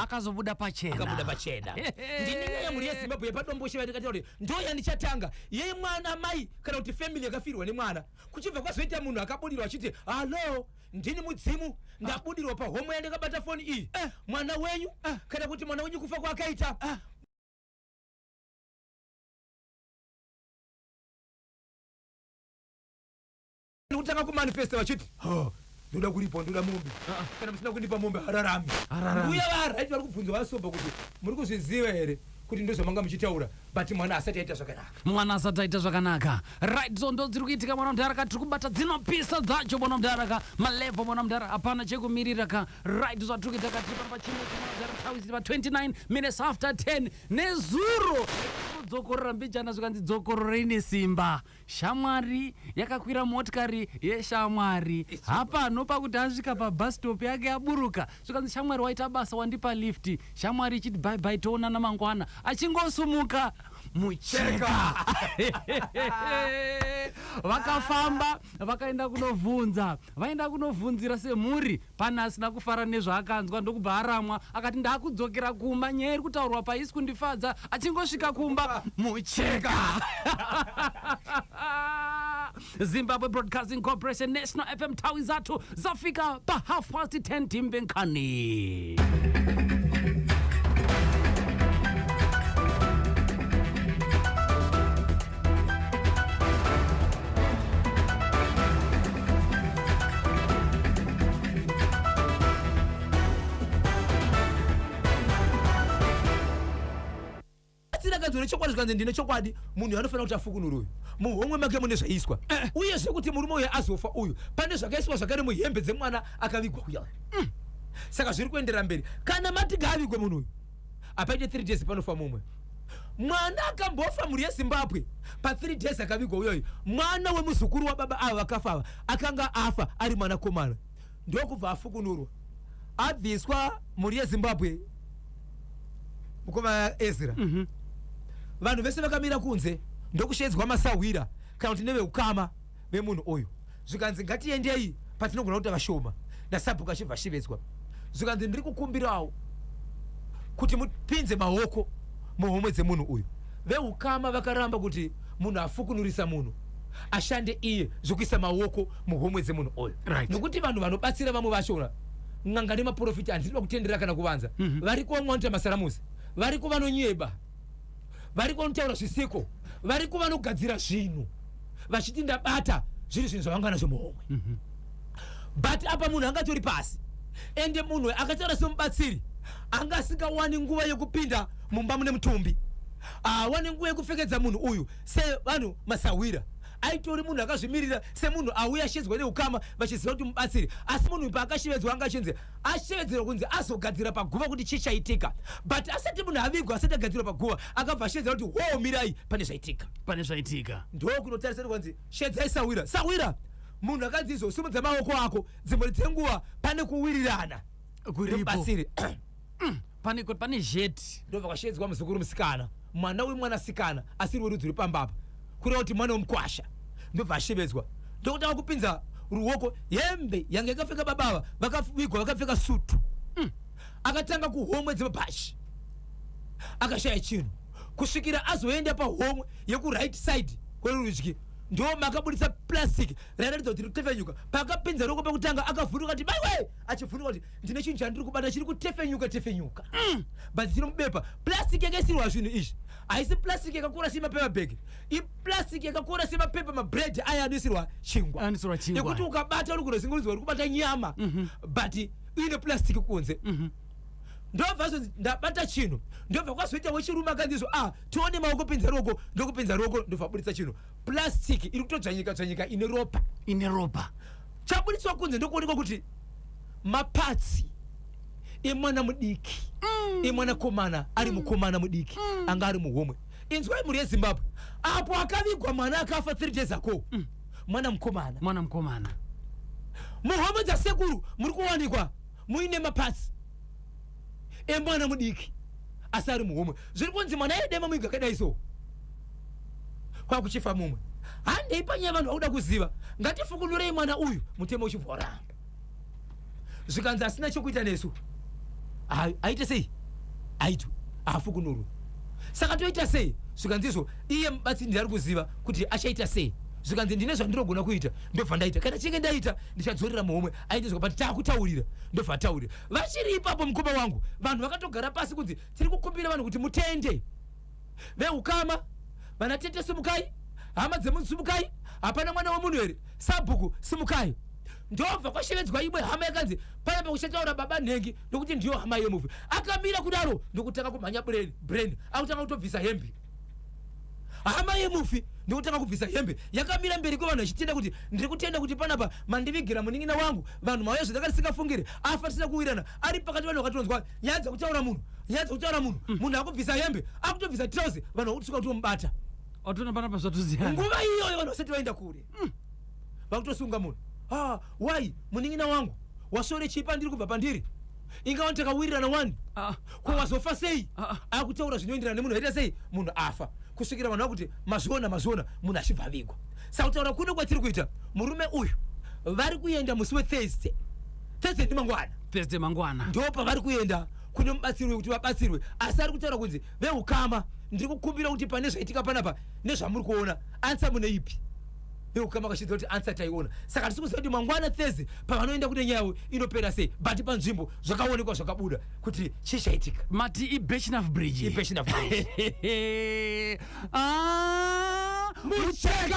Akazobuda pachena. Akabuda pachena. Ndine nyaya mhuri yeZimbabwe yepaDomboshava ndikataura kuti ndo yandichatanga yemwana mai kana kuti family yakafirwa nemwana, kuchibva kwazoita munhu akabudirwa achiti hallo, ndini mudzimu, ndabudirwa pahomwe yandakabata foni iyi, mwana wenyu kana kuti mwana wenyu kufa kwaakaita. Kutanga kumanifesta vachiti, "Ha, ndoda kuripa, ndoda mombe, kana musina kundipa mombe hararami." Hararami. Mbuya varight vari kubvunzwa vasobva kuti muri kuzviziva here kuti ndozvamanga muchitaura, but mwana asati aita zvakanaka. Mwana asati aita zvakanaka. Right, so ndo dziri kuitika, mwana mudhara. Tiri kubata dzinopisa dzacho, mwana mudhara ka, malevel, mwana mudhara, hapana chekumirira ka. Right, zvatiri kuita ka, tiri pano pachimwe, mwana mudhara, tawisiri pa 29 minutes after 10. Nezuro dzokorora mbijana, zvikanzi dzokororei nesimba. Shamwari yakakwira motikari yeshamwari hapano pakuti asvika pabus stop yake aburuka, zvikanzi, "Shamwari, waita basa wandipa lift." Shamwari ichiti, "Bye bye, toonana mangwana." Achingosumuka, mucheka. Vakafamba vakaenda kunovhunza, vaenda kunovhunzira semhuri. Pane asina kufara nezvaakanzwa, ndokubva aramwa akati, "Ndakudzokera kumba, nyaya iri kutaurwa paisi kundifadza." Achingosvika kumba, mucheka. Zimbabwe Broadcasting Corporation, National FM, tawi zathu zafika pa 10:30. Timve nkhani. Akanzi, "Une chokwadi?" Zvikanzi, "Ndine chokwadi. Munhu anofanira kuti afukunure uyu, muhomwe make mune zvaiswa, uyezve kuti murume uyu azofa uyu, pane zvakaiswa zvakare muhembe dzemwana akavigwa uya." Saka zviri kuenderera mberi. Kana mati ngaavigwe munhu uyu, apaite 3 days panofa mumwe mwana akambofa, mhuri yeZimbabwe. Pa3 days akavigwa uyoyo, mwana wemuzukuru wababa ava vakafa ava akanga afa ari mwanakomana, ndokubva afukunurwa, abviswa, mhuri yeZimbabwe. Mukoma Ezra, vanhu vese vakamira kunze, ndokushedzwa masahwira kana kuti neveukama vemunhu uyu. Zvikanzi, "Ngatiendei patinogona kuita vashoma." Nasabhuku achibva ashevedzwa, zvikanzi, "Ndiri kukumbirawo kuti mupinze maoko muhomwe dzemunhu uyu." Veukama vakaramba kuti munhu afukunurisa munhu ashande iye zvekuisa maoko muhomwe dzemunhu uyu, nokuti vanhu vanobatsira vamwe vachona, n'anga nemaprofita, handidi kutendera kana kuvanza, variko vamwe vanoita masaramusi, variko vanonyeba, variko vanotaura zvisiko, variko vanogadzira zvinhu vachiti ndabata, zviri zvinhu zvavanga nazvo muhomwe. But apa munhu angatori pasi, ende munhu akataura semubatsiri anga asingawani nguva yekupinda mumba mune mutumbi, haawani nguva yekupfekedza munhu uyu sevanhu masahwira. Aitori munhu akazvimirira semunhu auya ashedzwa neukama vachiziva kuti mubatsiri. Asi munhu uyu paakashevedzwa, anga achinzi ashevedzerwa kunzi azogadzira paguva kuti chii chaitika, but asati munhu avigwa, asati agadzirwa paguva, akabva ashevedzera kuti, "Ho, mirai, pane zvaitika." Pane zvaitika. Ndokunotarisa kwanzi, "Shedzai sahwira." Sahwira munhu akanzi izvo, "Simudza maoko ako." Dzimwe dzenguva pane kuwirirana kuripo. Nemubatsiri. Pane zheti. Ndobva kwashedzwa muzukuru musikana, mwana wemwanasikana asiri werudzi rwepambapa, kureva kuti mwana wemukwasha. Ndobva ashevedzwa, ndokutanga kupinza ruoko. Hembe yanga yakapfeka babava vakavigwa, vakapfeka sutu. Akatanga kuhomwe dzemabhachi, akashaya chinhu kusvikira azoenda pahomwe yekuright side kwerurudyi, ndo makabudisa plastic rairatidza kuti rikutefenyuka. Paakapinza ruoko pekutanga, akavhunduka kuti, "Maiwe!" Achivhunduka kuti, "Ndine chinhu chandiri kubata chiri kutefenyuka tefenyuka, but chiri mubepa." Plastic yakaisirwa zvinhu izvi haisi plastic yakakura semapaper bag, iplastic yakakura semapepa mabread aya anoisirwa chingwa. Anoisirwa chingwa. Yekuti ukabata uri kunozingurudzwa uri kubata nyama, but ine plastic kunze. Ndobva azonzi, "Ndabata chinhu." Ndobva kwazoita wechirume akanzi izvo, "Ah, tione maoko, pinza ruoko." Ndokupinza ruoko, ndobva abuditsa chinhu, plastic iri kutodzvanyika dzvanyika, ine ropa. Ine ropa. Chabuditswa kunze ndokuonekwa kuti maparts emwana mudiki, emwanakomana ari mukomana mudiki anga ari muhomwe. Inzwai, mhuri yeZimbabwe, apo akavigwa mwana akafa 3 days ago, mwana mukomana. Mwana mukomana. Muhomwe dzasekuru muri kuwanikwa muine maparts emwana mudiki asi ari muhomwe. Zviri kunzi mwana aidema muiga akadai so, kwakuchifa mumwe. Handei panyaya, vanhu vakuda kuziva, ngatifukunurei mwana uyu, mutemo uchibva waramba. Zvikanzi asina chokuita nesu. Aite sei? Aitwe, afukunurwe. Saka toita sei? Zvikanzi izvo iye mubatsiri ndiye ari kuziva kuti achaita sei. Zvikanzi ndine zvandinogona kuita, ndobva ndaita. Kana chinge ndaita ndichadzorera muhomwe aite but taakutaurira, ndobva ataurira. Vachiri ipapo mukoma wangu, vanhu vakatogara pasi kunzi tiri kukumbira vanhu kuti mutende. Veukama, vana tete simukai, hama dzemunhu simukai, hapana mwana wemunhu here? Sabhuku simukai. Ndobva kwashevedzwa imwe hama yakanzi pana pakuchataura baba nhengi nokuti ndiyo hama yemufi. Akamira kudaro ndokutanga kumhanya brain, brain akutanga kutobvisa hembe. Hama yemufi ndokutanga kubvisa hembe yakamira mberi kwevanhu achitenda kuti ndiri kutenda kuti panapa mandivigira munin'ina wangu, vanhu mauya zvedaka tisingafungire, afa tisina kuwirana, ari pakati vanhu vakatonzwa nyaya dzekutaura munhu, nyaya dzekutaura munhu, munhu akubvisa hembe, akutobvisa trouse, vanhu vakutisvika kutomubata. Watona panapa zvatosiyana. Nguva iyoyo vanhu vasati vaenda kure vakutosunga munhu. Ah, why munin'ina wangu wasore chii pandiri kubva pandiri? Inga wani takawirirana wani, ko wazofa sei? Akutaura zvinoenderana nemunhu aita sei, munhu afa, kusvikira vanhu vakuti mazviona, mazviona, munhu achibva avigwa. Saka kutaura kuno kwatiri kuita, murume uyu vari kuenda musi weThursday. Thursday ndimangwana. Thursday mangwana ndo pavari kuenda kune mubatsiri wekuti vabatsirwe. Asi ari kutaura kunzi veukama, ndiri kukumbira kuti pane zvaitika panapa nezvamuri kuona, answer mune ipi? Veukama kachidza kuti answer taiona. Saka tisi kuziva kuti mangwana Thursday pavanoenda kune nyaya yavo inopera sei, but panzvimbo zvakaonekwa zvakabuda kuti chii chaitika. Mati iBirchenough Bridge. IBirchenough Bridge. Ah, mucheka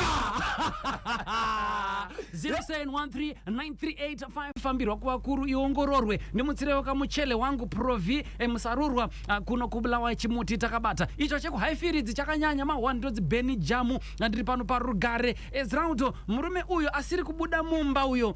07139385 fambirwa kuvakuru iongororwe ndimutsirewo kamuchele wangu provi musarurwa kuno kubulawa chimuti takabata icho chekuhaifiridzi chakanyanya ma1 ndodzi beni jamu ndiri pano parugare ezraudo. Murume uyo asiri kubuda mumba uyo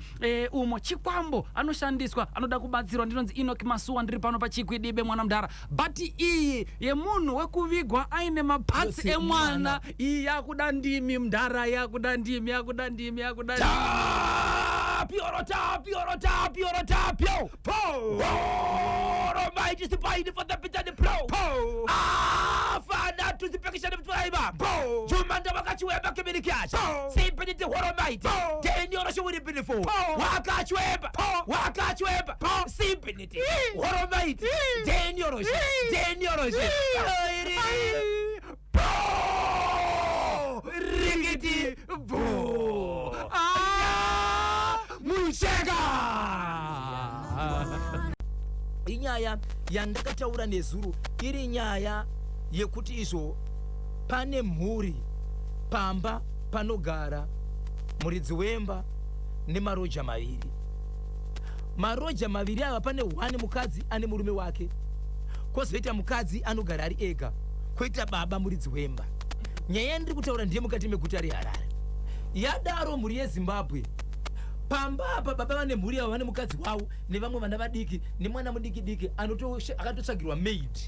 umo chikwambo anoshandiswa anoda kubatsirwa. Ndinonzi Enoch Masuwa, ndiri pano pachikwidibe mwana mudhara, but iyi yemunhu wekuvigwa aine maparts emwana iyi yakuda ndimi mudhara, yakuda ndimi, yakuda ndimi, yakuda ndimi. Tapio, tapio, tapio, tapio. Po. Mighty spine for the bitter the pro. Po. Ah, father to the pekisha the driver. Po. Jumanda wakachiweba kimirikiacha. Po. Simpiniti horo mighty. Po. Deni oro shuri beautiful. Po. Wakachiweba. Po. Wakachiweba. Po. Simpiniti horo mighty. Deni oro. Deni oro. Po. Rigidi bo. Ah, mucheka. Inyaya yandakataura nezuro iri nyaya yekuti izvo pane mhuri pamba panogara muridzi wemba nemaroja maviri. Maroja maviri ava, pane one mukadzi ane murume wake, kwozoita mukadzi anogara ari ega, kwoita baba muridzi wemba. Nyaya yandiri kutaura ndiye mukati meguta reHarare. Yadaro mhuri yeZimbabwe, pamba apa baba vane mhuri yavo, vane mukadzi wavo nevamwe vana vadiki nemwana mudiki diki akatotsvagirwa maid.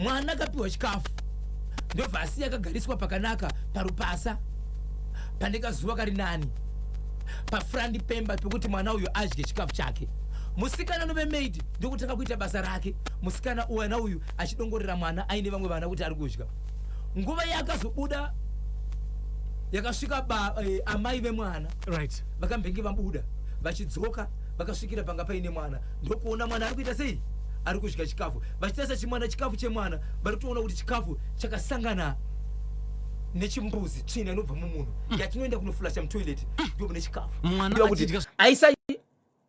Mwana akapiwa chikafu ndobva asiya akagariswa pakanaka parupasa pane kazuva kari nani pafront pemba pekuti mwana uyu adye chikafu chake. Musikana anove maid ndokutanga kuita basa rake. Musikana mwana uyu achidongorera mwana aine vamwe vana kuti ari kudya. Nguva yaakazobuda yakasvika amai vemwana vakambenge vabuda vachidzoka, vakasvikira panga paine mwana ndokuona mwana ari kuita sei, ari kudya chikafu. Vachitarisa chimwana, chikafu chemwana, vari kutoona kuti chikafu chakasangana nechimbuzi, tsvina inobva mumunhu yatinoenda kunofulasha mutoilet, ndo mune chikafu. Mwana Ndiyo kuti achidya. Aisa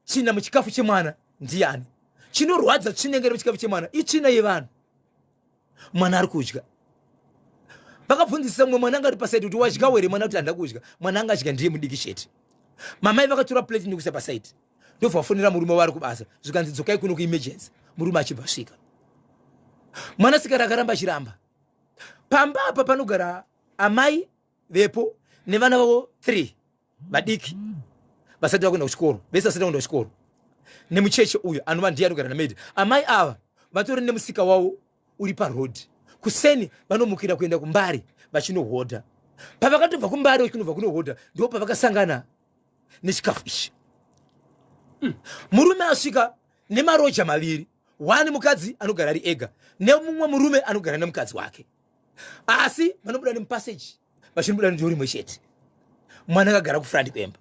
tsvina muchikafu chemwana ndiani? Chinorwadza, tsvina inge iri muchikafu chemwana itsvina yevanhu. Mwana ari kudya. Vakabvunzisa mumwe mwana anga ari paside kuti wadya here? Mwana kuti handa kudya. Mwana anga adya ndiye mudiki chete. Mamai vakatora plate nekuisa paside, ndobva vafonera murume wari kubasa, zvikanzi dzokai kuno kuemergency. Murume achibva asvika, mwanasikana akaramba achiramba. Pamba apa panogara amai vepo nevana vavo 3 vadiki vasati vakuenda kuchikoro, vese vasati vakuenda kuchikoro, nemucheche uyu anova ndiye anogara namaid. Amai ava vatori nemusika wavo uri paroad. Kuseni vanomukira kuenda kumbari vachinohodha. Pavakatobva kumbari vachinobva kunohodha ndipo pavakasangana nechikafu ichi. Murume asvika nemaroja maviri, one mukadzi anogara ari ega nemumwe murume anogara nemukadzi wake, asi vanobuda nemupassage vachinobuda nendo rimwe chete. Mwana akagara kufront kwemba.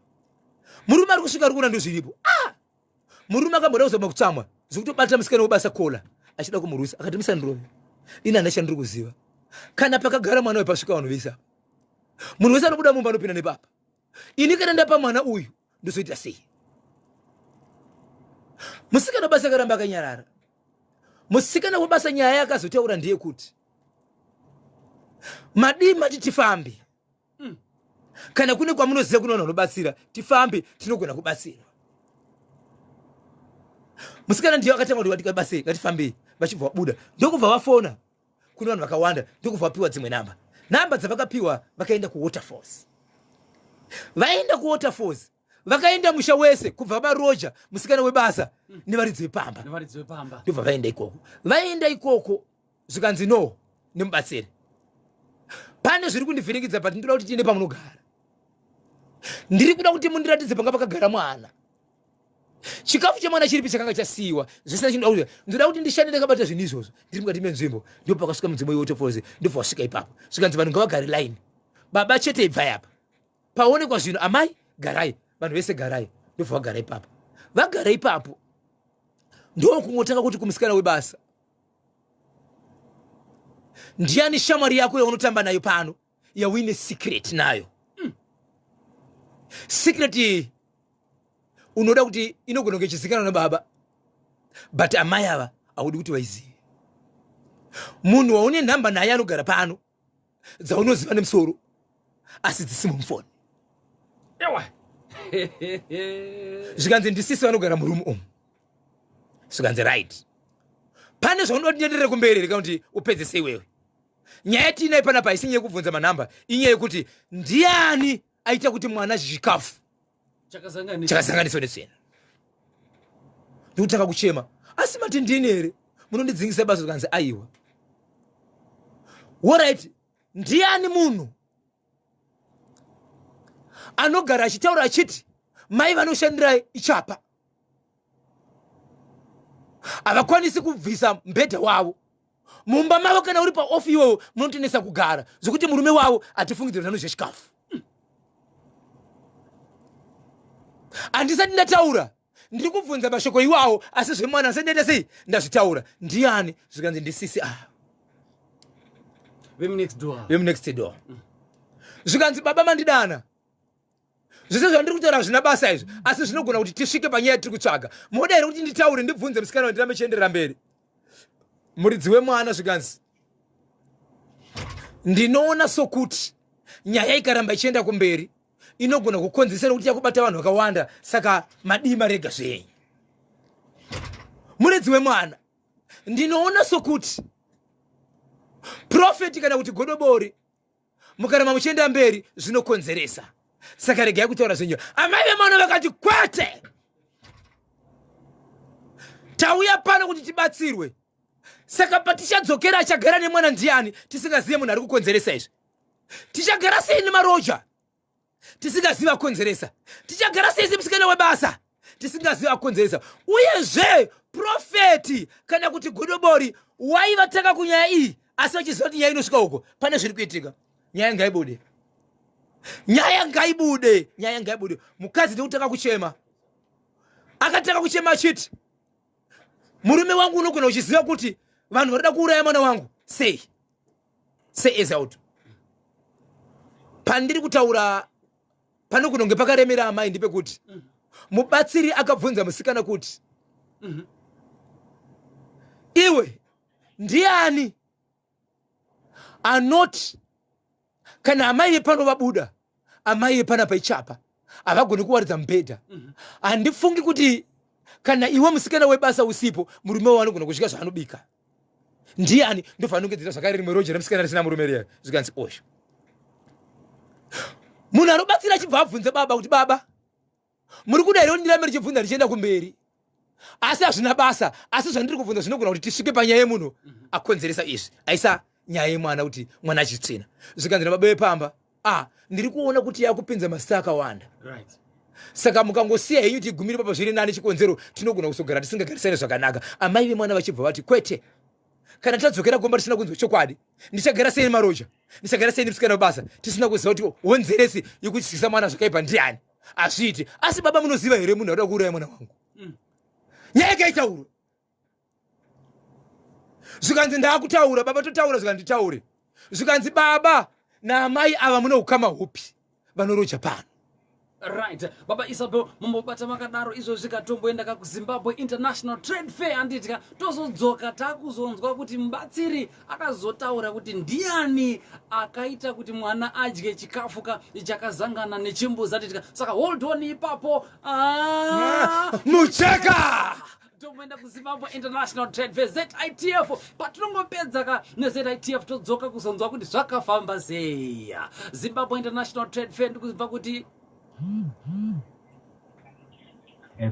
Murume ari kusvika ari kuona ndozviripo. Ah! Murume akamboda kuzama kutsamwa. Zvekutobata musikana webasa kola achida kumurwisa, akati musandirove, ini handina chandiri kuziva. Kana pakagara mwana uyu pasvika vanhu vese apa, munhu wese anobuda mumba anopinda nepapa. Ini kana ndapa mwana uyu ndozoita sei? Musikana webasa akaramba akanyarara. Musikana webasa nyaya yakazotaura ndeyekuti madii mati tifambe. Kana kune kwamunoziva kune vanhu vanobatsira, tifambe, tinogona kubatsirwa. Musikana ndiyo akatanga kuti watikabatsei, ngatifambei. Vachibva vabuda ndokubva vafona kune vanhu vakawanda, ndokubva vapiwa dzimwe namba. Namba dzavakapiwa vakaenda kuWaterfalls. Vaenda kuWaterfalls vakaenda musha wese kubva varoja musikana webasa nevaridzi vepamba, ndobva vaenda ikoko. Vaenda ikoko zvikanzi no, nemubatsiri pane zviri kundivhiringidza, but ndinoda kuti tiende pamunogara. Ndiri kuda kuti mundiratidze panga pakagara mwana, chikafu chemwana chiripi chakanga chasiyiwa zvisina chinhu. Ndoda kuti ndishande ndakabata zvinhu izvozvo ndiri mukati menzvimbo. Ndipo pakasvika mudzimbo yeWaterfalls, ndobva wasvika ipapo. Zvikanzi vanhu ngavagare line, baba chete ibvai apa paonekwa zvinhu, amai garai, vanhu vese garai. Ndobva vagara ipapo. Vagara ipapo ndokungotanga kuti kumusikana webasa, ndiani shamwari yako yaunotamba nayo pano yauine secret nayo? Secret iyi unoda kuti inogona kunge ichizikanwa nababa, but amai ava haudi kuti vaizive. Munhu waune nhamba naye anogara pano dzaunoziva nemusoro asi dzisimo mufoni. Ewa. Zvikanzi ndisisi vanogara murumu umu. Zvikanzi right, pane zvaunoda kuti ndienderere kumberi here kana kuti upedzese iwewe? Nyaya yatiinayo panapa haisi nyaya yekubvunza manhamba, inyaya yekuti ndiani aita kuti mwana chikafu chakasanganiswa netsvina. Ndikutanga kuchema, asi mati ndini here munondidzingisa basa? Zvikanzi aiwa. Alright, ndiani munhu anogara achitaura achiti mai vanoshandira ichapa havakwanisi kubvisa mubhedha wavo mumba mavo? Kana uri paofi iwowo munotonetsa kugara zvekuti murume wavo hatifungidzira kuti anodya chikafu. Handisati ndataura, ndiri kubvunza mashoko iwawo, asi zvemwana asati ndaita sei ndazvitaura. Ndiani? Zvikanzi ndisisi ava vemunext door. Vemunext door. Zvikanzi baba mandidana, zvese zvandiri kutaura hazvina basa izvi, asi zvinogona kuti tisvike panyaya yatiri kutsvaga. Moda here kuti nditaure, ndibvunze musikana, wandirambe chienderera mberi? Muridzi wemwana zvikanzi ndinoona sokuti nyaya ikaramba ichienda kumberi inogona kukonzesa nekuti yakubata vanhu vakawanda, saka madii marega zvenyu? Muridzi wemwana, ndinoona sokuti prophet kana kuti godobori mukaramba muchienda mberi zvinokonzeresa, saka regai kutaura zvenyu. Amai vemwana vakati kwete, tauya pano kuti tibatsirwe, saka patichadzokera achagara nemwana ndiani tisingazive munhu ari kukonzeresa izvi? Tichagara sei nemaroja tisingazivi akonzeresa? Tichagara sei semusikana webasa tisingazivi akonzeresa? Uyezve prophet kana kuti godobori waivatanga kunyaya iyi, asi vachiziva kuti nyaya inosvika uko pane zviri kuitika. Nyaya ngaibude, nyaya ngaibude, nyaya ngaibude. Mukadzi ndekutanga kuchema, akatanga kuchema achiti murume wangu unogona uchiziva kuti vanhu varida kuuraya mwana wangu sei sei as out. Pandiri kutaura panogona kunge pakaremera amai ndepekuti mubatsiri akabvunza musikana kuti iwe ndiani anoti kana amai vepano vabuda, amai vepanapa ichapa havagoni kuwaridza mubhedha? Handifungi kuti kana iwe musikana webasa usipo murume wavo anogona kusvika zvaanobika. Ndiani? Ndofanongedzera zvakare rimwe roje remusikana risina murume riya. Zvikanzi osho munhu anobatsira achibva abvunze baba kuti baba muri kuda here kuti ndirambe ndichibvunza ndichienda kumberi? Asi hazvina basa, asi zvandiri kubvunza zvinogona kuti tisvike panyaya yemunhu akonzeresa izvi, aisa nyaya yemwana kuti mwana achitsvina. Zvikanzi nababa vepamba, ah, ndiri kuona kuti yakupinza masita akawanda, saka mukangosiya henyu tigumire papa zviri nani. Chikonzero tinogona kuzogara tisingagarisane zvakanaka. Amai vemwana vachibva vati kwete, kana tadzokera gomba tisina kunzwa chokwadi, ndichagara sei nemaroja? Ndichagara sei nemusikana webasa tisina kuziva kuti honzeresi yekutyisa mwana zvakaipa ndiani? Hazviiti. Asi baba munoziva here munhu anoda kuuraya mwana wangu? Nyaya ikaitaurwa. Zvikanzi ndaakutaura baba, totaura. Zvikanzi taure. Zvikanzi baba naamai ava mune ukama hupi? Vanoroja pano. Right, baba Isabel, mumbobata makadaro. Izvozvi katomboenda kakuZimbabwe International Trade Fair, handitya? Tozodzoka takuzonzwa kuti mubatsiri akazotaura kuti ndiani akaita kuti mwana adye chikafu ka chakazangana nechimbuzi, handitya? Saka hold on ipapo. Ah. Mucheka. Tomboenda kuZimbabwe International Trade Fair, ZITF. Patinongopedza ka neZITF, todzoka kuzonzwa kuti zvakafamba sei. Zimbabwe International Trade Fair, ndikuzibva kuti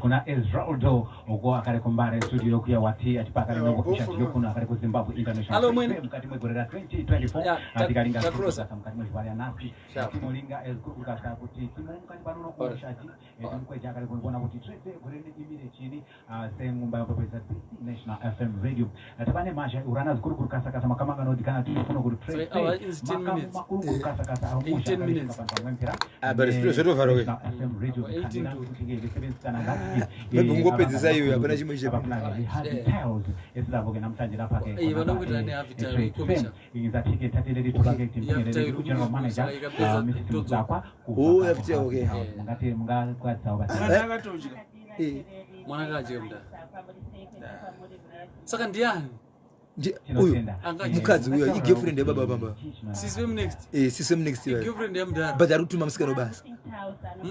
Kuna Ezraldo uko akari kuMbare studio kuya wati atipakari nongo ishati yokuno akari kuZimbabwe International Hello, Trade mwene. Fair mukati mwegore ra 2024. Ya, Tikalinga takrosa. mukati mwezviwari yanasi Sharp. timolinga ezikukasha kuti timomukati panono Alright. kushati timukweja akari kuona kuti trade fair gore rimire chini sengumba yopepesa BC National FM Radio. Tabane mazha urana zikuru kasakasa makamanga nodikana tiri kuno kuti trade So, our fair is 10 makamu minutes. makuru kuru kasakasa amusha 18 minutes. Ah, but zvotovharwa ke. FM Radio 18 to- Maybe ungopedzisa iwe, hapana chimwe esilabo ke namhlanje lapha ke Eh, vanokuita nehalf time, ikomisa. ngizathi-ke thathelele ithuba ke Yeah, timbingelele u-general manager saka ikapedza Mrs. todzoka. Muzakwa. Oh, half time, okay. Mungati mungakwatisawo basi. Mwana akatodya. Mwana akadya mudhara. Saka ndiani? Uyu Anga- mukadzi uyu igirlfriend yababa bamba. Sisi vemunext. Sisi wemunext ivayo. Girlfriend yamudhara. But ari kutuma musikana webasa,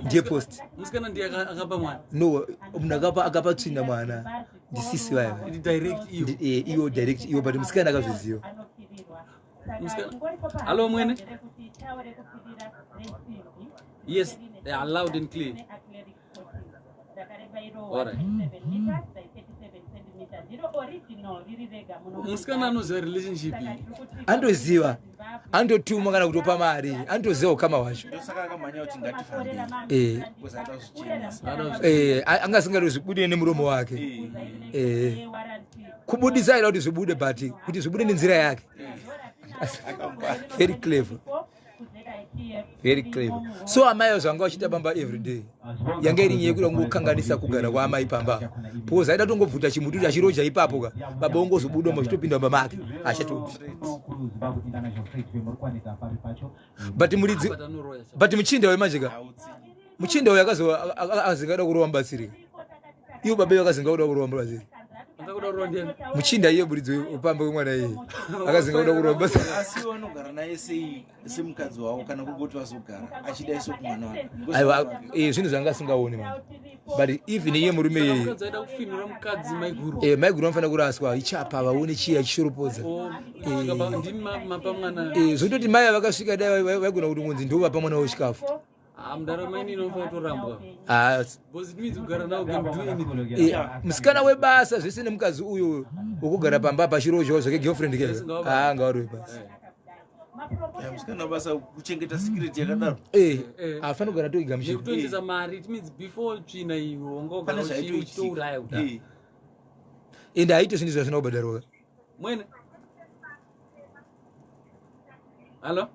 ndiye post. Musikana ndiye akapa mwana? No, munhu akapa tsvina mwana ndisisi vaya. Ndi direct iyo? Iyo direct iyo, but musikana akazviziva. Hello, mwene. Yes, they are loud and clear. Alright. Musikana anoziva relationship iyi? Andoziva, andotuma kana kutopa mari, andoziva ukama hwacho. Ndosaka akamhanya kuti ngatifambei. Because ada kuzvichenesa. Anga asingatozvibude nemuromo wake. Kubudisa aida kuti zvibude, but kuti zvibude nenzira yake. Very clever, very clever. So amai zvanga vachiita pamba everyday yanga iri nyaya yekuda kungokanganisa kugara kwaamai pamba, because aida tongobvuta chimuti kuti achiroja ipapo ka, baba ongozobuda machitopinda mumba make, achatobvi. But muridzi But anoroya cha. But muchinda uyu manje ka, Hautsi. muchinda uyu akazinga kurova mubatsiri. Iwo baba iwo akazinga kuda kurova mubatsiri. Angakuda kurova ndiani? Muchinda iye, muridzi wepamba wemwana iye, akazinga kuda kurova mubatsiri. Asi vanogara naye sei semukadzi wavo kana kungoti vazogara achida iso kumwana wake? Aiwa, zvinhu zvanga asingaoni manje, but even iye murume Saka iyeye mukadzi aida kufinura mukadzi maiguru. Maiguru vanofanira kuraswa ichapa vaone chiya chishoropodza. O, ndimi mapa mwana. Zvototi mai vakasvika dai vaigona kuti ngonzi ndo vapa mwana wechikafu. Ah, mudhara, maini inofanira kutorambwa. Ah, Because it means kugara nawo can do anything. Musikana webasa zvese nemukadzi uyu wokugara pamba pachirozhawo zvake, girlfriend ke. Yes, ngavabate. Ah, ngavarove pasi. Musikana basa kuchengeta secret yakadaro. Hafanira kugara toigamuchira. Nekutoendesa mari, it means before tsvina iwe wanga Pane ugara zvaitoitika. uchitouraya kudaro. Ende haite zvinhu zvasina kubhadharwa. Mwene, hallo.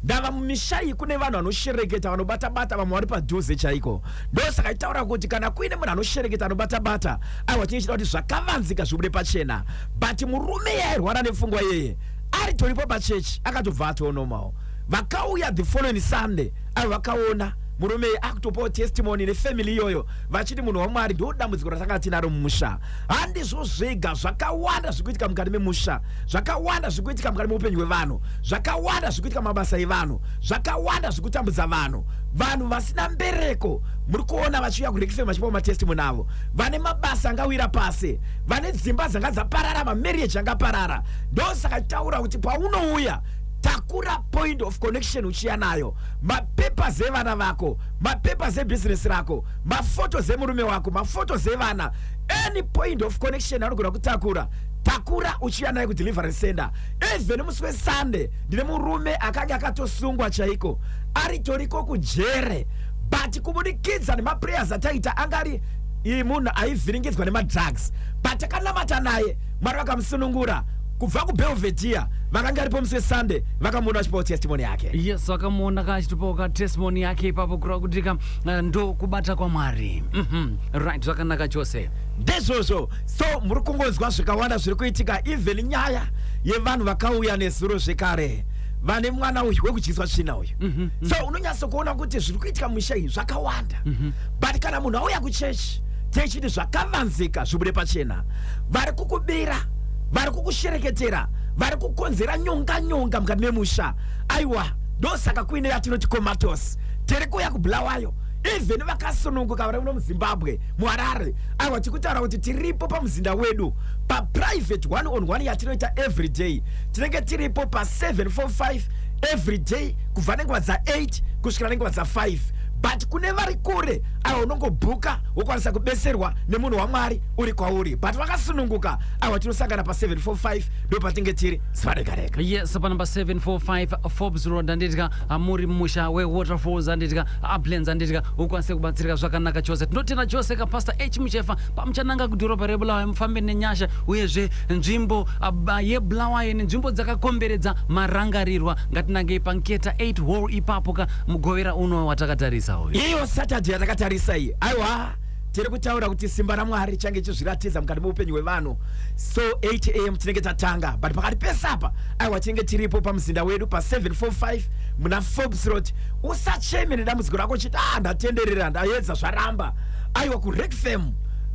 Ndava mumisha iyi kune vanhu vanoshereketa, vanobata-bata, vamwe vari padhuze chaiko. Ndosaka ichitaura kuti kana kuine munhu anoshereketa, anobata-bata, aiwa, chinenge chida kuti zvakavanzika zvibude pachena. But murume yairwara nepfungwa iyeye aritoripo pachechi, akatobva atonomawo. Vakauya the following Sunday, aiwa, vakaona murume akutopawo testimony nefamily iyoyo, vachiti, "Munhu waMwari, ndo dambudziko ratanga tinaro mumusha." Handizvo zvega, zvakawanda zviri kuitika mukati memusha, zvakawanda zviri kuitika mukati meupenyu hwevanhu, zvakawanda zviri kuitika mumabasa evanhu, zvakawanda zviri kutambudza vanhu. Vanhu vasina mbereko muri kuona vachiuya kuRekfem vachipawo matestimony avo, vane mabasa angawira pasi, vane dzimba dzanga dzaparara, mamarriage angaparara. Ndosaka chitaura kuti paunouya, takura point of connection uchiya nayo, mapapers evana vako, mapapers ebhizinesi rako, mafotos emurume wako, mafotos evana, any point of connection anogona kutakura, takura uchiuya naye kudelivery center. Even musi weSunday ndine murume akanga akatosungwa chaiko, aritoriko kujere, but kubudikidza nemaprayers ataita, anga ari munhu aivhiringidzwa nemadrugs, but takanamata naye, Mwari vakamusunungura kubva kuBelvedere. Vakanga aripo musi weSunday vakamuona achipawo testimony yake. Yes, vakamuona ka achitipawo ka testimony yake ipapo, kureva kuti ka ndo kubata kwaMwari. Right, zvakanaka chose. Ndizvozvo. So muri kungonzwa zvakawanda zviri kuitika, even nyaya yevanhu vakauya nezuro zvekare vane mwana uyu wekudyiswa tsvina uyu. So unonyatsokuona kuti zviri kuitika mumisha iyi zvakawanda. But kana munhu auya kuchechi techiti zvakavanzika zvibude pachena, vari kukubira, vari kukushereketera, vari kukonzera nyonga nyonga mukati memusha, aiwa, ndosaka kuine yatinoti comatos. Tiri kuuya kuBulawayo, even vakasununguka vari muno muZimbabwe, muHarare, aiwa, tikutaura kuti tiripo pamuzinda wedu paprivate one on one yatinoita every day. Tinenge tiripo pa745 every day kubva nenguva dza8 kusvikira nenguva dza5. But kune vari kure, aiwa, unongobhuka wokwanisa kubetserwa nemunhu waMwari uri kwauri. But vakasununguka, aiwa, tinosangana pa745, ndo patinge tiri zuva rega rega. Yes, panumber 745 Forbes Road, handitika, muri mumusha weWaterfalls, handitika, Uplands, handitika, ukwanise kubatsirika zvakanaka chose. Tinotenda chose kaPastor H Muchefa. Pamuchananga kudhorobha reBulawayo, mufambe nenyasha. Uyezve nzvimbo yeBulawayo nenzvimbo dzakakomberedza marangarirwa. Ngatinangei paNketa 8 Hall ipapo ka Mugovera uno watakatarisa uyu. Iyo Saturday yatakatarisa iyi, aiwa, tiri kutaura kuti simba raMwari richange ichizviratidza mukati meupenyu hwevanhu. So 8 am tinenge tatanga, but pakati pesapa, aiwa, tinenge tiripo pamuzinda wedu pa745 muna Forbes Road. Usacheme nedambudziko rako uchiti, "Ah, ndatenderera, ndaedza, zvaramba." Aiwa, kuRekfem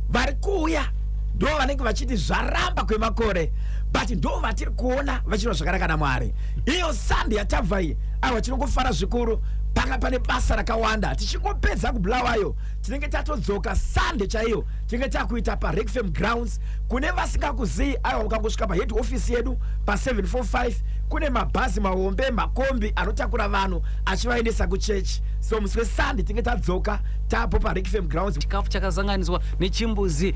vari kuuya ndo vanenge vachiti zvaramba kwemakore, but ndo vatiri kuona vachirwa zvakanaka naMwari. Iyo Sunday yatabva iyi, aiwa, tinongofara zvikuru. Panga pane basa rakawanda. Tichingopedza kuBulawayo, tinenge tatodzoka Sunday chaiyo, tinenge takuita paRekfem Grounds. Kune vasingakuzii, aiwa, mukangosvika pahead office yedu pa745, kune mabhazi mahombe, makombi anotakura vanhu achivaendesa kuchechi. So musi weSunday tinenge tadzoka tapo paRekfem Grounds. Chikafu chakasanganiswa nechimbuzi.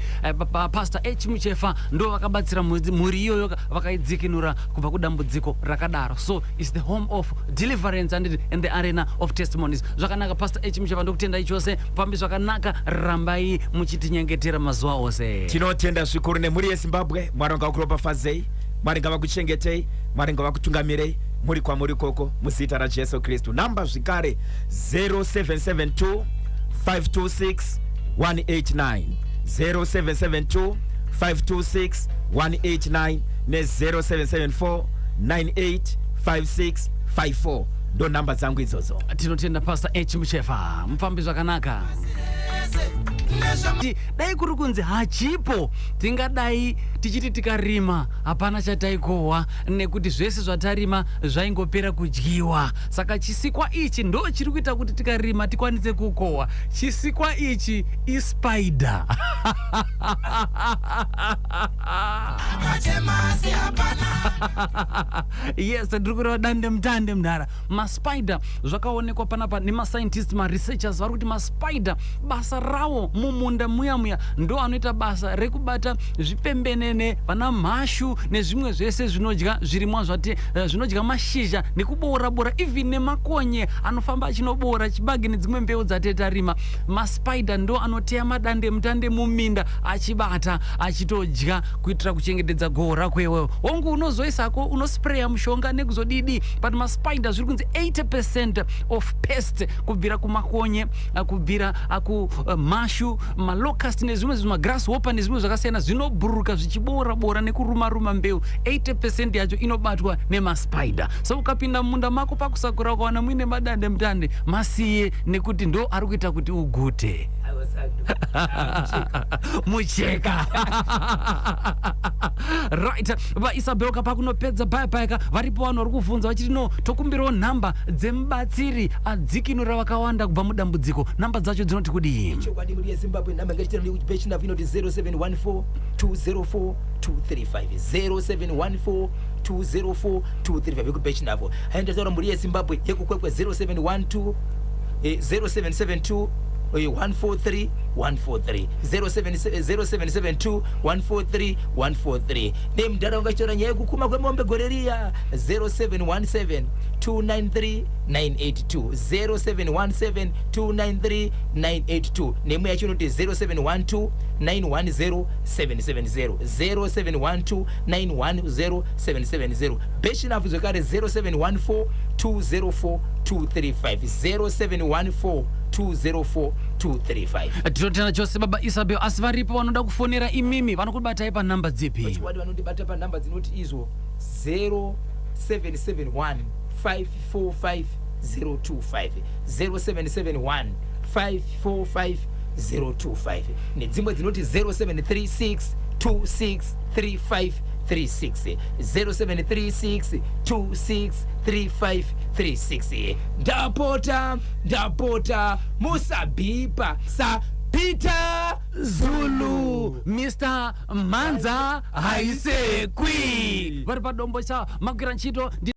Pastor H Muchefa ndo vakabatsira mhuri iyoyo, vakaidzikinura kubva kudambudziko rakadaro. So is the home of deliverance and the arena of testimonies. Zvakanaka, Pastor H Muchefa, ndokutendai chose. Pambi zvakanaka, rambai muchitinyengetera mazuva ose. Tinotenda zvikuru nemhuri yeZimbabwe. Mwari ngavakuropafadzei, Mwari ngavakuchengetei, Mwari ngavakutungamirei muri kwamuri koko, muzita raJesu Kristu. Namba zvikare 0772 526 189, 0772 526 189 ne0774 985654, ndo namba dzangu idzodzo. Tinotenda Pastor H Muchefa, mufambi zvakanaka. Dai kuri kunzi hachipo, tingadai tichiti tikarima hapana chataikohwa, nekuti zvese zvatarima zvaingopera kudyiwa. Saka chisikwa ichi ndo chiri kuita kuti tikarima tikwanise kukohwa. Chisikwa ichi ispider. Akachemasi hapana. Yes, ndiri kureva dande mutande munhara maspider. Zvakaonekwa panapa nemascientist, maresearchers vari kuti maspider basa rawo mumunda muya muya ndo anoita basa rekubata zvipembenene, vana mhashu nezvimwe zvese zvinodya zvirimwa zvati zvinodya mashizha nekuboora bora, even nemakonye anofamba achinoboora chibage nedzimwe mbeu dzate tarima. Maspider ndo anoteya madande mutande muminda, achibata achitodya kuitira kuchengetedza goho rako iwewe. Hongu, unozoisako, unospreya mushonga nekuzodidi, but maspider zviri kunzi 80% of pest, kubvira kumakonye, kubvira kumhashu, malocust nezvimwe zvinhu, magrasshopper nezvimwe zvakasiyana zvinobhururuka zvichiboora bora nekuruma ruma mbeu, 80% yacho inobatwa nemaspider. So ukapinda mumunda mako pakusakura, ukawana muine madande mutande, masiye, nekuti ndo ari kuita kuti ugute. Mucheka. Right, vaIsabel, pakunopedza baya payaka, varipo vanhu vari kuvhunza vachiti, "No, tokumbirawo nhamba dzemubatsiri adzikinura vakawanda kubva mudambudziko." Nhamba dzacho dzinoti kudii? Chokwadi, mhuri yeZimbabwe, nhamba ngachitano inoti 0714 204 235, 0714 204 235 yekubechinavo. Haindataura mhuri yeZimbabwe yekuKwekwe, 0712 0772 143 143 0772 143 143 nemudhara wanga achitora nyaya yekukuma kwemombe gore riya 0717 293 982 0717 293 982 nemwe yacho inoti 0712 910 770 0712 910 770 beshinafu zvekare 0714 204 235 0714 204 235 Tinotenda chose baba Isabel, asi varipo vanoda kufonera imimi vanokubatai panhamba dzipi? Chokwadi, vanondibata panhamba dzinoti izvo 0771 545 025, 0771 545 025, nedzimwe dzinoti 0736 26 35 36, 0736 26 35 36. Ndapota, ndapota, musabhipa saPeter Zulu, Mr Mhanza Haisekwi, vari padombo cha makwira ntchito ndi